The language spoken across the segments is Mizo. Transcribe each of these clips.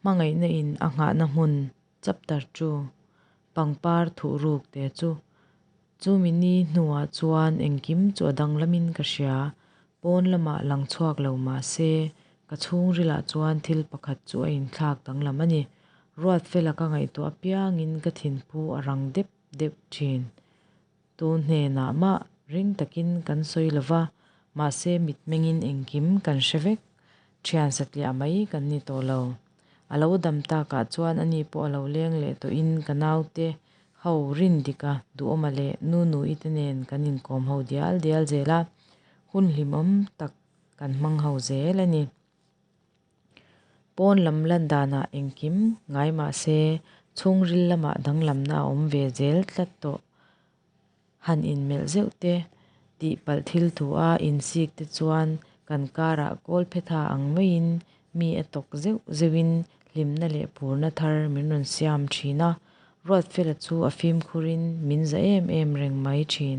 Hmangaihna in a nghahna hmun chapter chu pangpar thuhruk te chu chumi ni hnuah chuan engkim chu a danglamin ka hria. Pawn lamah lang chhuak lo mah se ka chhungrilah chuan thil pakhat chu a inthlak danglam a ni. Ruatfela ka ngaihtuah apiangin ka thinphu a rang dep dep thin. Tu hnenah mah ring takin kan sawi lo va, mahse mitmengin engkim kan hre vek. Thian satliah mai kan ni tawh lo. A lo dam takah chuan ani pawh a lo leng leh tawhin ka naute ho Rindika, Duhawma leh Nunui te nen kan inkawm ho dial dial zel a, hun hlimawm tak kan hmang ho zel a ni. Pawn lam lan danah engkim ngai mah se chhungril lamah danglamna a awm ve zel tlat tawh. Han inmelh zeuh te, tihpalh thil thu a insik te chuan kan karah kawl phetha ang maiin mi a tawk zeuh zeuhin hlimna leh phurna thar min rawn siam thin a. Ruatfela chu a fimkhurin min za em em reng mai thin.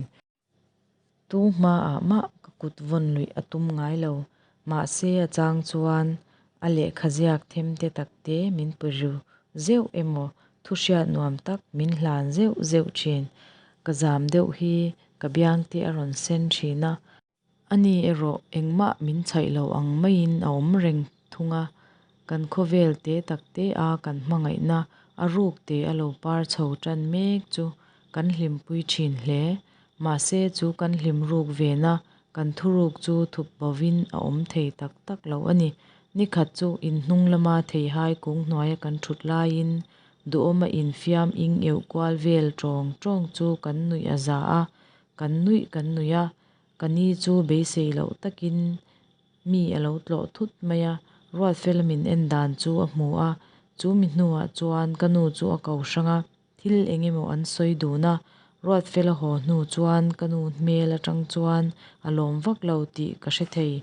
Tu hmaah mah ka kut vawn luih a tum ngai lo. Mahse a chang chuan a lehkha ziak them te tak te min pe ru zeuh emaw thu hriat nuam tak min hlan zeuh zeuh thin. Ka zam deuh hi ka biang te a rawn sen thin a. Ani erawh engmah min chhaih lo ang maiin a awm reng thung a, kan khawvel te tak te a kan hmangaihna a ruk te a lo par chho tan mek chu kan hlimpui thin hle. Mahse chu kan hlim ruk vena kan thuruk chu thup bovin a awm thei tak tak lo a ni. Nikhat chu inhnung lama theihai kung hnuaia kan thut laiin duhawma infiam ing euh kual vel tawng tawng chu kan nuih a za a, kan nuih kan nuih a, Ka ni chu beisei loh takin mi a lo tlawh thut mai a, Ruatfela min en dan chu a hmu a, chu mi hnuah chuan ka nu chu a ko hrang a, thil eng emaw an sawi dun a, Ruatfela haw hnu chuan ka nu hmel atang chuan a lawm vak lo tih ka hre thei.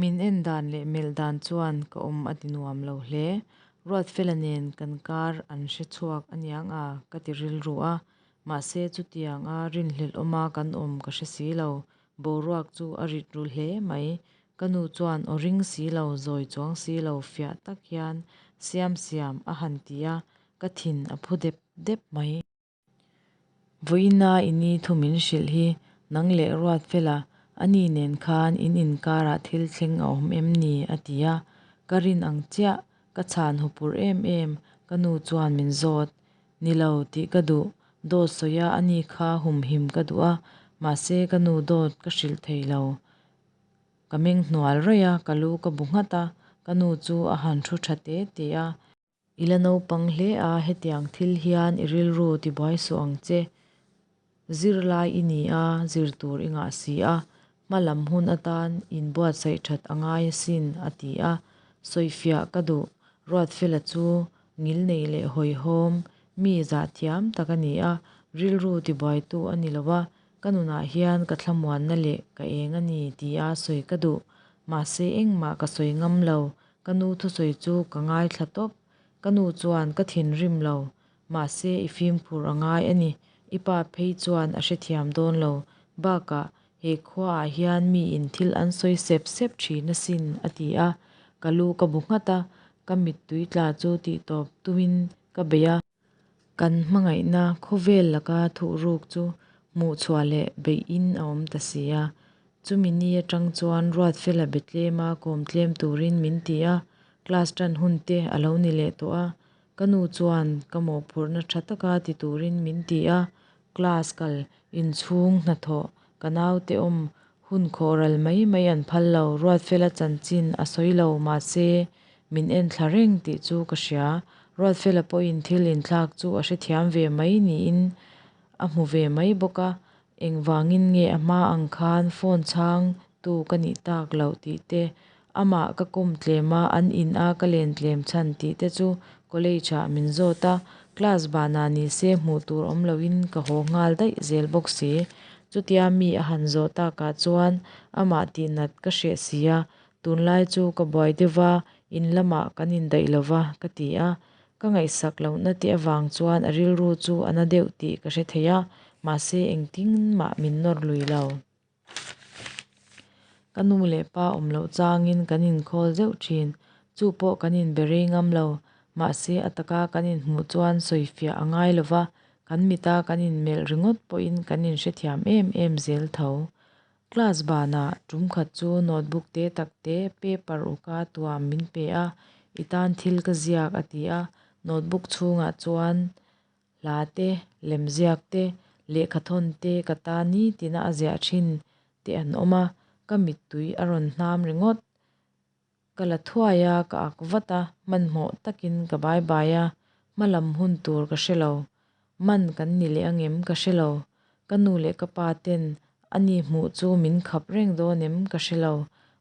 Min en dan leh melh dan chuan ka awm a ti nuam lo hle. Ruatfela nen kan kar an hre chhuak aniang a ka ti rilru a, mahse chutiang a rinhlelh awma kan awm ka hre si lo. Boruak chu a rit ru hle mai. Ka nu chuan aw ring si lo, zawi chuang si lo fiah tak hian siam siam a han ti a, ka thin a phu dep dep mai. Vawiina i ni thu min hrilh hi nang leh Ruatfela ani nen khan in inkarah thil thleng a awm em ni? a ti a, ka rin ang chiah, ka chhan hupurh em em, ka nu chuan min zawt. Ni lo tih ka duh, dawt sawi a ani kha humhim ka duh a, mahse ka nu dawt ka hrilh thei lo. Ka meng hnual raih a, ka lu ka bu nghat a, ka nu chu a han thu tha te te a. I la naupang hle a, hetiang thil hian i rilru tibuai suh ang che. Zirlai i ni a, zir tur i ngah si a, hma lam hun atan inbuatsaih that a ngai asin, a ti a. Sawifiah ka duh, Ruatfela chu ngilnei leh hawihhawm, mi zahthiam tak a ni a, rilru tibuaitu a ni lo a, ka nunah hian ka thlamuanna leh ka eng a ni tia sawi ka duh. Mahse engmah ka sawi ngam lo, Ka nu thusawi chu ka ngaithla tawp. Ka nu chuan ka thinrim lo, mahse i fimkhur a ngai a ni. I pa phei chuan a hrethiam dawn lo. Bakah he khuaah hian miin thil an sawi sep sep thin asin a ti a. Ka lu ka bu nghat a, ka mittui tla chu tihtawp tumin ka bei a. Kan hmangaihna khawvel laka thuhruk chu hmuhchhuah leh beihin a awm ta si a. Chumi ni atang chuan Ruatfela be tlema kawm tlem turin min ti a, class tan hun te a lo ni leh tawh a. Ka nu chuan ka mawhphurhna tha taka ti turin min ti a, class kal, inchhung hnathawh, ka naute awm hun khawh ral mai mai an phal lo. Ruatfela chanchin a sawi lo mahse Min en thla reng tih chu ka hria. Ruatfela pawhin thil inthlak chu a hrethiam ve mai niin a hmu ve mai bawk a, engvangin nge a hma ang khan phone chhang tu ka nih tak loh tih te, amah ka kawm tlem a, an in a ka len tlem chhan tih te chu college ah min zawt a, class banah ni se hmuh tur awm loin ka haw nghal daih zel bawk si. Chutia mi a han zawh takah chuan amah tihnat ka hreh si a, Tunlai chu ka buai deuh va, in lamah kan indaih lo va, ka ti a. Ka ngaihsak lohna te avang chuan a rilru chu a na deuh tih ka hre thei a, mahse engtin mah min nawr lui lo. Ka nu leh pa awm loh changin kan inkhawl zeuh thin. Chu pawh kan inbe rei ngam lo. Mahse, a taka kan inhmuh chuan sawifiah a ngai lo va, kan mita kan inmelh ringawt pawhin kan inhrethiam em em zel tho. Class banah tum khat chu notebook te tak te, paper uka tuam min pe a, I tan thil ka ziak a ti a. Notebook chhungah chuan hla te, lemziak te, lehkhathawn te ka ta nitina a ziah thin te an awm a, ka mittui a rawn hnam ringawt. Ka la thuai a, ka ak vat a, hmanhmawh takin ka bai bai a, hma lam hun tur ka hre lo. Man kan ni leh angem ka hre lo. Ka nu leh ka pa ten ani hmuh chu min khap reng dawn em ka hre lo.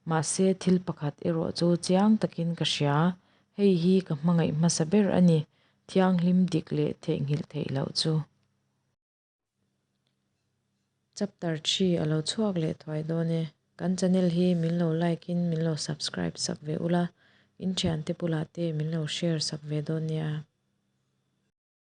Mahse thil pakhat erawh chu chiang takin ka hria, hei hi ka hmangaih hmasa ber a ni, thianghlim dik leh theihnghilh theih loh chu. Chapter thi a lo chhuak leh thuai dawn e. Kan channel hi min lo like in min lo subscribe sak ve ula, in thiante bulah te min lo share sak ve dawn nia.